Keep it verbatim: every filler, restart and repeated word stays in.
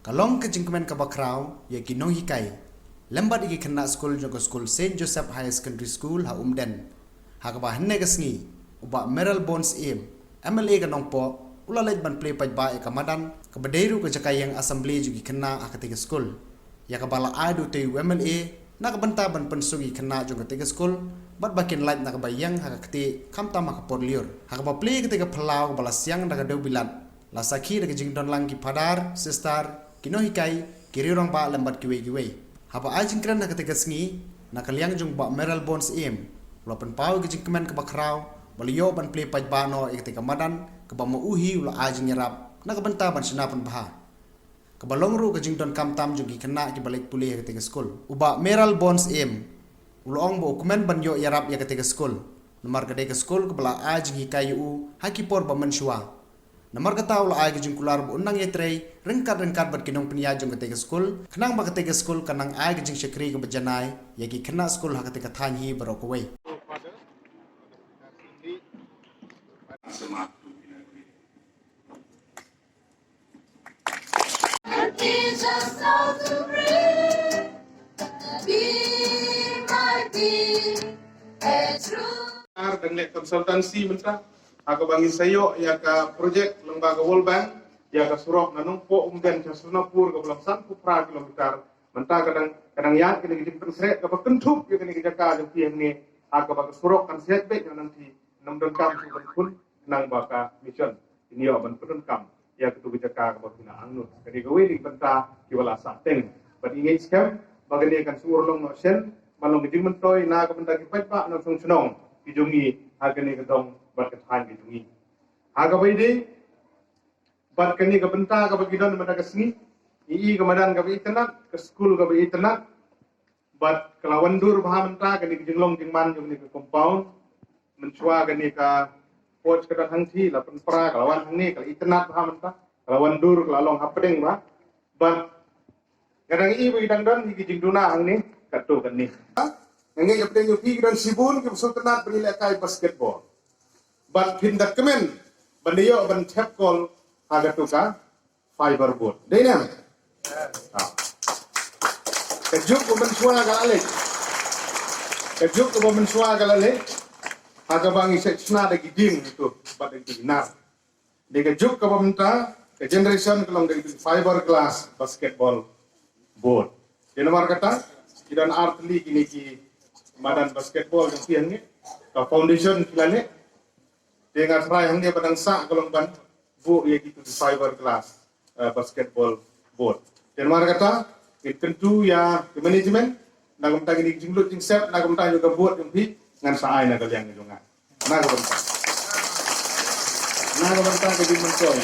Ka long ka jingkmen kaba khraw ïa ki nonghikai lem bad ïa ki khynnah skul jong ka skul Saint Joseph Higher Secondary School ha Umden, ha kaba hynne ka sngi u Bah Mayralborn Syiem, M L A ka Nongpoh, u la leit ban plie paidbah ïa ka madan kaba dei ruh ka jaka ïeng assembly jong ki khynnah ha katei ka skul, ïa kaba la ai da utei u M L A na ka bynta ban pynsuk ïa ki khynnah jong katei ka skul bad ba kin lait na kaba ïeng ha ka ktieh khamtam ha ka por lyiur. Ha kaba plie ïa katei ka phyllaw kaba la siang da ka dewbilat, la sakhi da ka jingdon lang ki phadar, sister, ki nonghikai, ki riew rangbah lem bad kiwei kiwei. Haba ai jingkren ha katei ka sngi, na ka liang jong u Bah Mayralborn Syiem, u la pynpaw ïa ka jingkmen kaba khraw ba la ïoh ban plie paidbah noh ïa katei ka madan kaba ma u hi u la ai jingïarap na ka bynta ban shna pynbha, kaba long ruh ka jingdonkam tam jong ki khynnah kiba leit pule ha katei ka skul. U Bah Mayralborn Syiem u la ong ba u kmen ban ïoh ïarap ïa katei ka skul, namar ka dei ka skul kaba la ai jinghikai ïa u ha ki por ba mynshuwa. Namar kata u la ai ka jingkular ba un nang ïatrei ryngkat ryngkat bad ki nongpynïaid jong katei ka skul, khnang ba katei ka skul kan nang ai ka jingshakri kaba janai ïa ki khynnah skul ha katei ka thaiñ hi baroh kawei. Ar dang leh consultancy mynta ha kaba ngin sa ïoh ïa ka project lyngba ka World Bank, ïa ka surok na Nongpoh Umden sha Sonapur kaba long sanphew phra kilometer. Mynta ka dang, ka dang ïaid kane ka jingpynkhreh kaba kynthup ïa kane ka jaka jong phi hangne, ha kaba ka surok kan siat beit na nangtei, nang donkam shu ban khun nang ba ka mission kin ïoh ban pyndonkam ïa katu ka jaka kaba phi la angnud. Kane kawei na ki bynta kiba la sah teng. Bad ngi ngeit skhem ba kane kan sa urlong noh shen ban long ka jingmyntoi na ka bynta ki paidbah nongshong shnong ki jong ngi ha kane ka dong bad ka thaiñ ki jong ngi. Ha kaba ïadei bad kane ka bynta kaba ki don mynta ka sngi, i ka madan kaba itynnad, ka skul kaba itynnad, bad ka la wan dur bha mynta kane ka jinglong jingman jong kane ka compound. Mynshuwa kane ka porch ka don hangtei, la pynpra, ka la wan hangne, ka la itynnad bha mynta, ka la wan dur, ka la long hapdeng bha. Bad nga dang i ba i dang don hi ki jingduna hangne, katto katne. Nga ngeit hapdeng jong phi ki don shibun kiba sngewtynnad ban ïalehkai basketball. Bad phin da kmen ban da ïoh ban thep kol ha katu ka fiber board. Dei ne? Ah. Ka juk ba mynshuwa ka la leit. Ka juk ba mynshuwa ka la leit. Ha kaba ngi shait shna da ki dieng tu bad da ki nar. Dei ka juk kaba mynta ka generation ka long da ki fiberglass basketball board. Dei namar kata ki don ar tylli kine ki madan basketball jong phi hangne. Ka foundation ki la leh. Te nga tharai hangne ba dang sah ka long ban buh ïa kitu ki fiberglass, eh, basketball board. Te namar kata ngin kyntu ïa ki management na ka bynta kine ki jinglut jingsep na ka bynta jong ka board jong phi, ngan sa ai na ka liang jong nga. Na ka bynta, na ka bynta ka jingmyntoi.